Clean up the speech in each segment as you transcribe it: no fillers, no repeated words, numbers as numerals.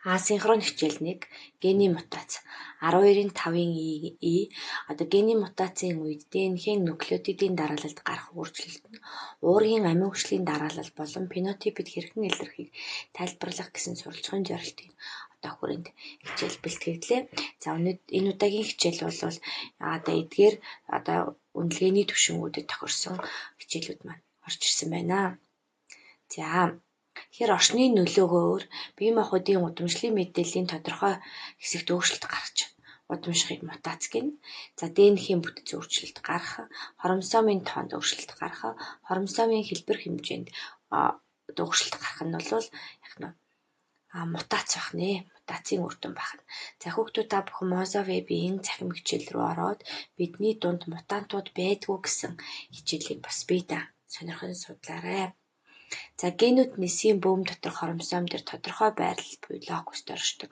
Асинхрон хичээл 1 гений мутац 12-ийн 5-ын И одоо гений мутацийн үед ДНХ-ийн нуклеотидын дараалалд гарах өөрчлөлт нь уургийн амин хүчлийн дараалал болон фенотипэд хэрхэн илэрхийг тайлбарлах гэсэн сурвалжлагын зорилтын одоо хүрээнд хичээл бэлтгэгдлээ. За энэ удаагийн хичээл бол одоо эдгээр одоо үнэлгээний түвшингүүдэд тохирсон хичээлүүд маань орж ирсэн байна. За, тэгэхээр орчны нөлөөгөөр бие махбодын удамшлын мэдээллийн тодорхой хэсэгт өөрчлөлт гарч удамшихыг мутац гэнэ. За, ДНХ-ийн бүтэц өөрчлөлт гарах, хромосомын тоонд өөрчлөлт гарах, хромосомын хэлбэр хэмжээнд өөрчлөлт гарах нь бол яг нь мутац байх нэ. Мутацийн үр дүн байх нь. За, хүүхдүүд, та бүхэн Moza Web-ийн цахим хичээл рүү ороод бидний дунд мутантууд байдгүй гэсэн хичээлийг бас бие сонирхон судлаарай. За, генүүд нисийн бөөм доторх хромосом дээр тодорхой байрлал буюу локуст оршдог.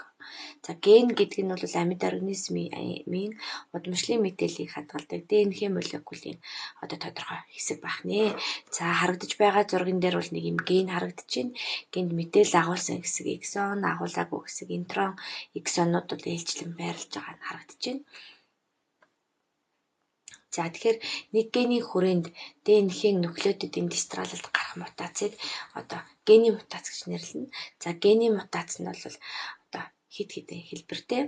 За, ген гэдэг нь бол амьд организмын удамшлын мэдээллийг хадгалдаг ДНХ молекулын одоо тодорхой хэсэг байх нэ. За, харагдаж байгаа зурган дээр бол нэг юм ген харагдаж байна. Генд мэдээлэл агуулсан хэсэг экзон, агуулаагүй хэсэг интрон, экзонууд бол ээлжлэн байрлаж байгаа нь харагдаж байна. За, тэгэхээр нэг генийн хүрээнд ДНХ-ийн нуклеотидын дистралалд гарах мутацийг одоо гений мутац гэж нэрлэнэ. За, гений мутац нь бол одоо хэд хэдэн хэлбэртэй.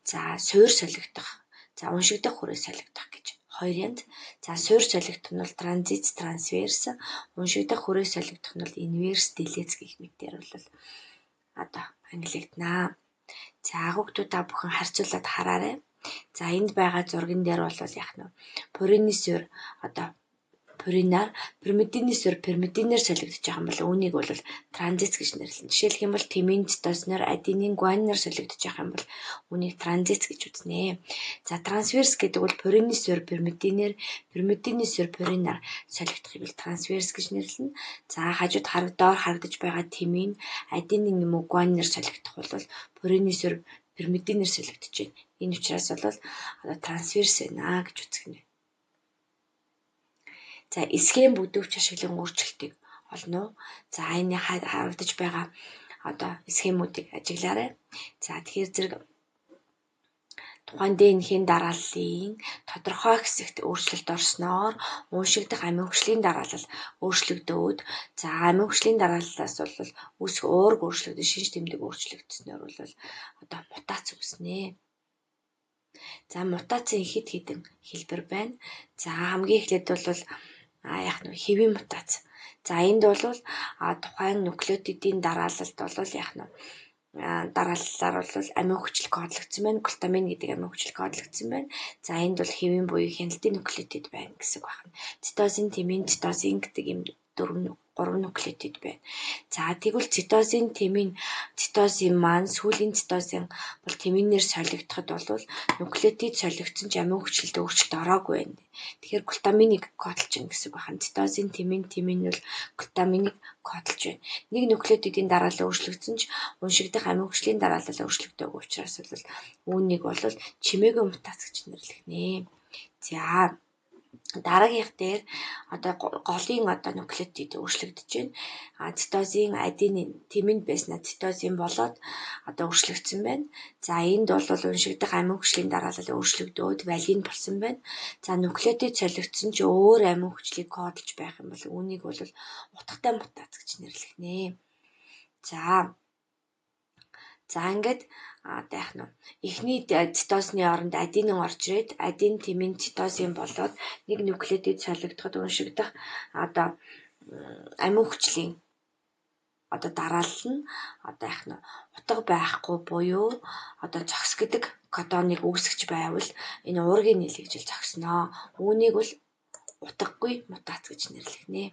За, суур солигдох, за, уншигдах хүрээ солигдох гэж хоёр янз. За, суур солигдох нь бол транзит, трансверс, уншигдах хүрээ солигдох нь бол инверс, делец гэх мэтээр бол одоо ангилагдана. За, хүүхдүүд, та бүхэн харьцуулаад хараарай. За, энд байгаа зурган дээр бол яах нь пурины суурь одоо пуринаар, пиримидины суурь пиримидинээр солигдож байгаа юм бол үүнийг бол транзит гэж нэрлэнэ. Жишээлх юм бол тимин цитозиноор, аденин гуанинаар солигдож байгаа юм бол үүнийг транзит гэж үзнэ. За, трансверс гэдэг бол пурины суурь пиримидинээр, пиримидины суурь пуринаар солигдохыг бол трансверс гэж нэрлэнэ. За, хажууд доор харагдаж байгаа тимин, аденин юм уу гуанинаар солигдох бол пурины суурь пиримидинээр солигдож байна. Энэ учраас бол одоо трансверс байна гэж үзэх нь. За, схем бүдүүвч ашиглан өөрчлөлтийг олно уу? За, энэ харагдаж байгаа одоо схемүүдийг ажиглаарай. За, тэгэхээр зэрэг тухайн ДНХ-ийн дарааллын тодорхой хэсэгт өөрчлөлт орсноор уншигдах амин хүчлийн дараалал өөрчлөгдөөд, за, амин хүчлийн дарааллаас бол үүсэх уург өөрчлөгдөж, шинж тэмдэг өөрчлөгдснөөр бол одоо мутац үүснэ. За, мутацийн хэд хэдэн хэлбэр байна. За, хамгийн эхлээд бол яах нь хэвийн мутац. За, энд бол тухайн нуклеотидын дараалалд бол яах нь дарааллаар бол амин хүчил кодлогдсон байна. Глутамин гэдэг амин хүчил кодлогдсон байна. За, энд бол хэвийн буюу хяналтын нуклеотид байна гэсэн үг байна. Цитозин, тимин, цитозин гэдэг юм 4 3 нуклеотид байна. За, тэгвэл цитозин, тимин, цитозин маань сүүлийн цитозин бол тиминээр солигдоход бол нуклеотид солигдсон ч амин хүчлэлд өөрчлөлт ороогүй байна. Тэгэхээр глутаминыг кодлж байна гэсэн үг байна. Цитозин, тимин, тимин бол глутаминыг кодлж байна. Нэг нуклеотидын дараалал өөрчлөгдсөн ч уншигдах амин хүчлийн дараалал өөрчлөгдөөгүй учраас бол үүнийг бол чимээгүй мутац гэж нэрлэх нэ. За, дараагийнх дээр одоо голын одоо нуклеотид өөрчлөгдөж байна. А цитозин, аденин, тиминд байснаа цитозин болоод одоо өөрчлөгдсөн байна. За, энд бол уншигдах амин хүчлийн дараалал өөрчлөгдөөд валин болсон байна. За, нуклеотид солигдсон ч өөр амин хүчлийг кодлж байх юм бол үүнийг бол утгатай мутац гэж нэрлэх нэ. За, ингээд одоо яах нь эхний цитозны оронд аденин орж ирээд аден, тимин, цитозин болоод нэг нуклеотид солигдоход уншигдах одоо амин хүчлийн одоо дараалал нь одоо яах нь утга байхгүй буюу одоо зогс гэдэг кодоныг үүсгэж байвал энэ уургийн нийлэгжил зогсноо. Үүнийг бол утгагүй мутац гэж нэрлэх нэ.